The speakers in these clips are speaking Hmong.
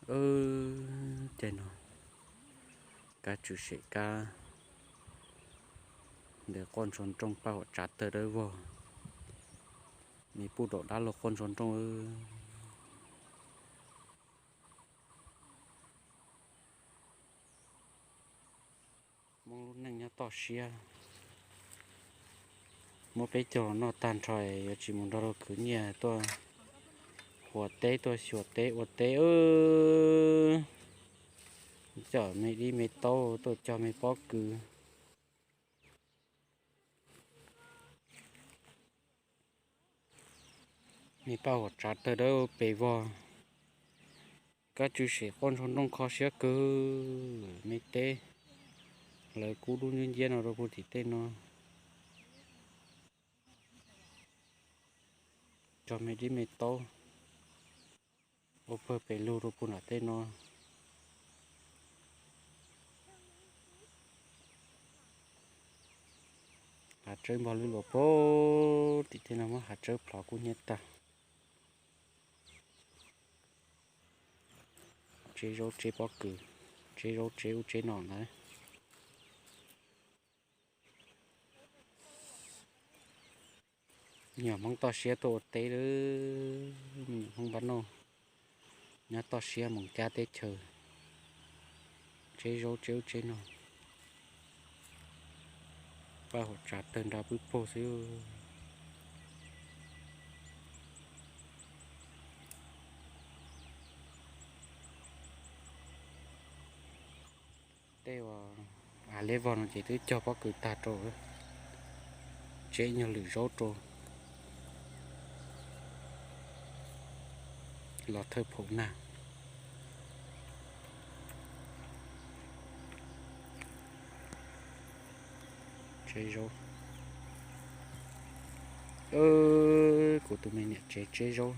Ces no kab tswm sem kab ntawd quaj ntshua nrooj paj huam tsav tawg dawb vog, me puj daum dab laug quaj ntshua nrooj. Hmoob lub neej nyob toj siab, muab peb caug noj tag nrho yuav tsis mus nrog luag khwv nyiaj tuaj huam teb tuaj xyuas teb ua teb. Coj me dib me taub tuaj cog me pob kws, me paj huam tsav tawg dawb pes vog, kab tswm sem quaj ntshua nrooj kho siab kawg. Me teb lawv kub dub nciab nciab no rau puag tim tej no, cog me dib me taub ua pawg pes lug rau puag nram tej no. Hav tsawb npog lwj luas puag tim tej no, muab hav tsawb plhov kub hnyiab tag. Tseb zaub tseb pob kws, tseb zaub tseb ub tseb no ntag. Me nyuam Hmoob toj siab tuaj ua teb lawm, me nyuam Hmoob npab noj nyob toj siab mus cab teb chaws, tseb zaub tseb ub tseb no, paj huam tsav tawg nra pwb puag xwb. Tej uas av liab vog no ces twb cog pob kws tag rau, tseb nyuag lwm zaub rau los thawj phaum nag. Tseb zaub, kuv tus me niam tsev tseb zaub.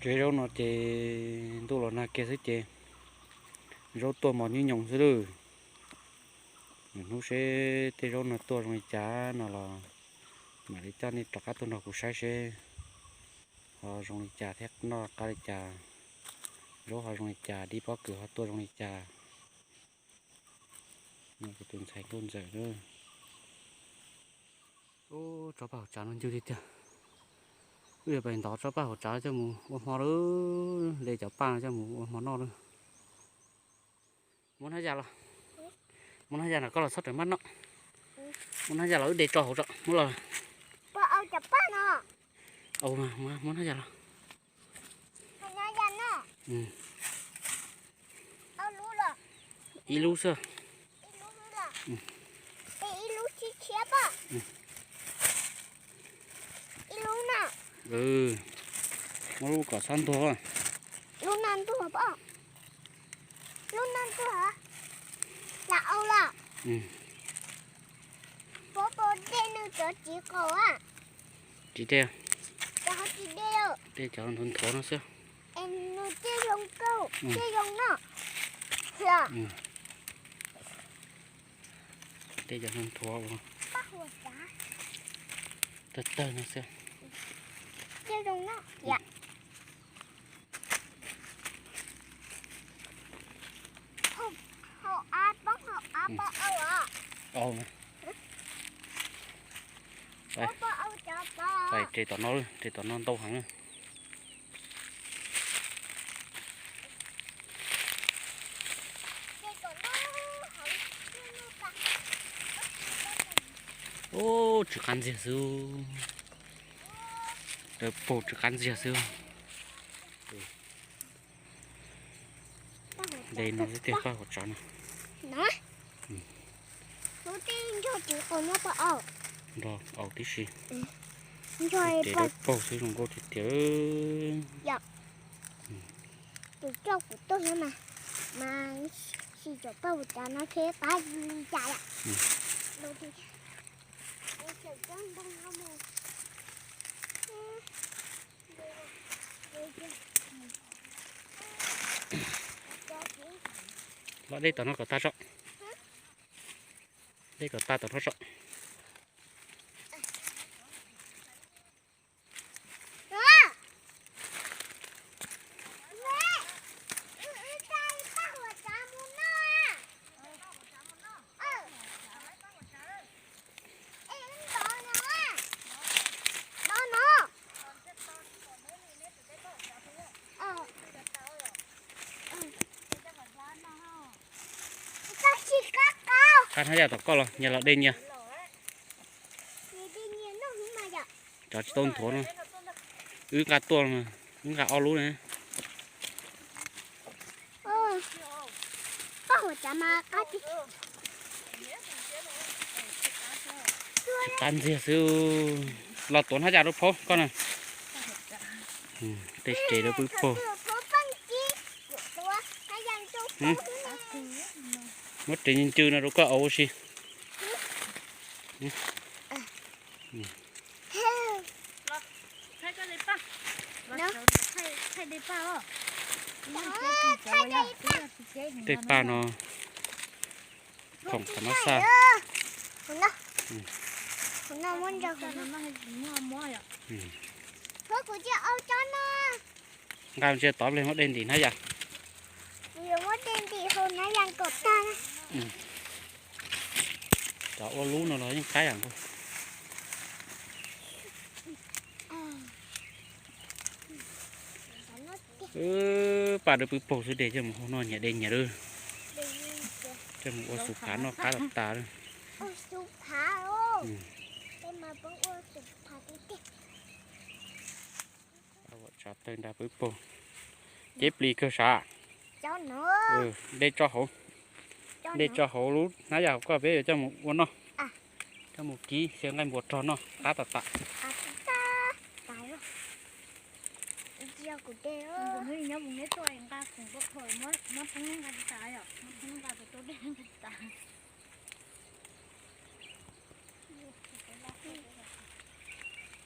Tseb zaub no ces ntuj los nag kiag xwb ces zaub tuaj mos nyuj nyoos xwb lawm. Hnub seb tej zaub no tuaj zoo li cas no los mam li coj nej rov qab tuaj nrog kuv saib seb ho zoo li cas thiab noj qab li cas, zaub ho zoo li cas, dib pob kws ho tuaj zoo li cas. Kuv tus ntxhais Nkauj Ntxawm na. Ub, tsob paj hauv tsav no ncw tiag tiag. Wb yuav pais ntov tsob paj hauv tsav coj mus ua hmo lawm, de cov paj no coj mus ua hmo noj lawm. Muab hnab yas los, muab hnab yas no koj los txhob rawm maj noj. Muab hnab yas los wb de tso hauv tso, muab los. Muab hnab yas los. Ib lub xwb. Muab lub kom txhob ntuag. Lub no ntuag, lub no ntuag, lam au los. Puab puas dej nws cov txiv qaum a? Tsis dej, dej cov nthuav nthuav no xwb. Nws dej zoo nkauj, dej zoo noj. Dej cov nthuav nthuav, tawg tawg no xwb. Dej zoo noj. Pais, pais, res tom no, res tom no ntau heev. Ub, tsw qab ntxiag xwb. Dawb paug tsw qab ntxiag xwb. De no xwb tiag, paj huam tsav no. Nrog au tib si. Ces dawb paug xwb, zoo nkauj tiag tiag. Tus coj kuv tuaj xwb mas, mas sim cov paj huam tsav no thiab pab li cas yom. Los dej tom no kom tag tso. Dej kom tag tom no tso. Qab hnab yaj tom koj los nyias los de nyias. Cov tsis tau nthuav no, wb nqa tuaj, wb nqa ob lub na. Tsis qab ntxiag xwb, los tuav hnab yaj rau phauj koj na. Tej res rau pub pog. Muab res ncw no rau koj ua si. Tej paj no khoom qhov no xaj. Nqa ntsia tod ple muab de ntim hnab yaj. Cov ua lub no los yeej qab yam nkaus. Paj dawb pwb paug xwb, de coj mus ua noj nyias de nyias lawm. Coj mus ua xu phav noj qab tas tas lawm. Ua tawg nrag pwb paug. Cev plis kawg sav. De tso hauv, de tso hauv lub hnab yaj hauv koj, peb yuav coj mus ua noj. Coj mus kib xyaw nqaij npua rog noj qab tas tas.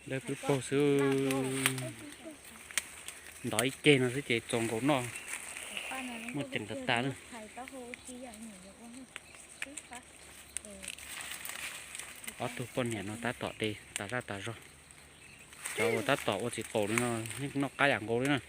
Dawb pwb paug xwb. Ntov ib ceg no xwb ces txaus nkaus noj, muaj ceem tas tas na. Ob tug poj niam no tab tom de tas zaj tas zog. Cov uas tab tom ua txiv qaum li no yeej noj qab yam nkaus li na.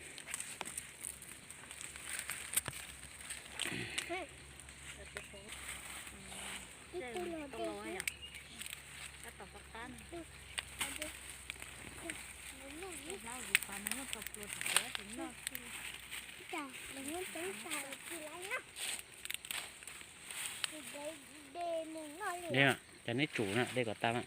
Dej, cas neb tsum na, dej kom tas na.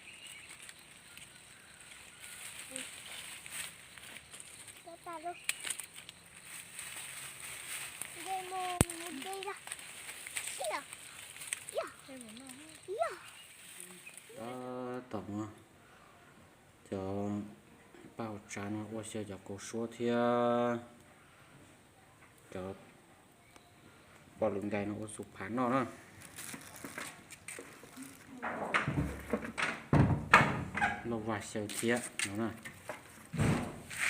Tab tom, cov paj hauv tsav no ua xyaw cov kaus suab thiab cov poj lwm nkais no ua xu phav noj na. Lauj vag xyaw thiab no na.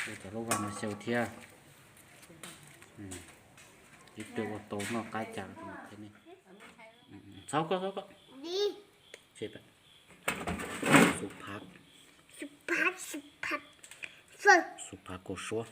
Ua cov lauj vag no xyaw thiab. Ib pliag ua tau noj qab cas los thiab ne. Txhob koj, txhob koj. Xu phav, xu phav kaus suab.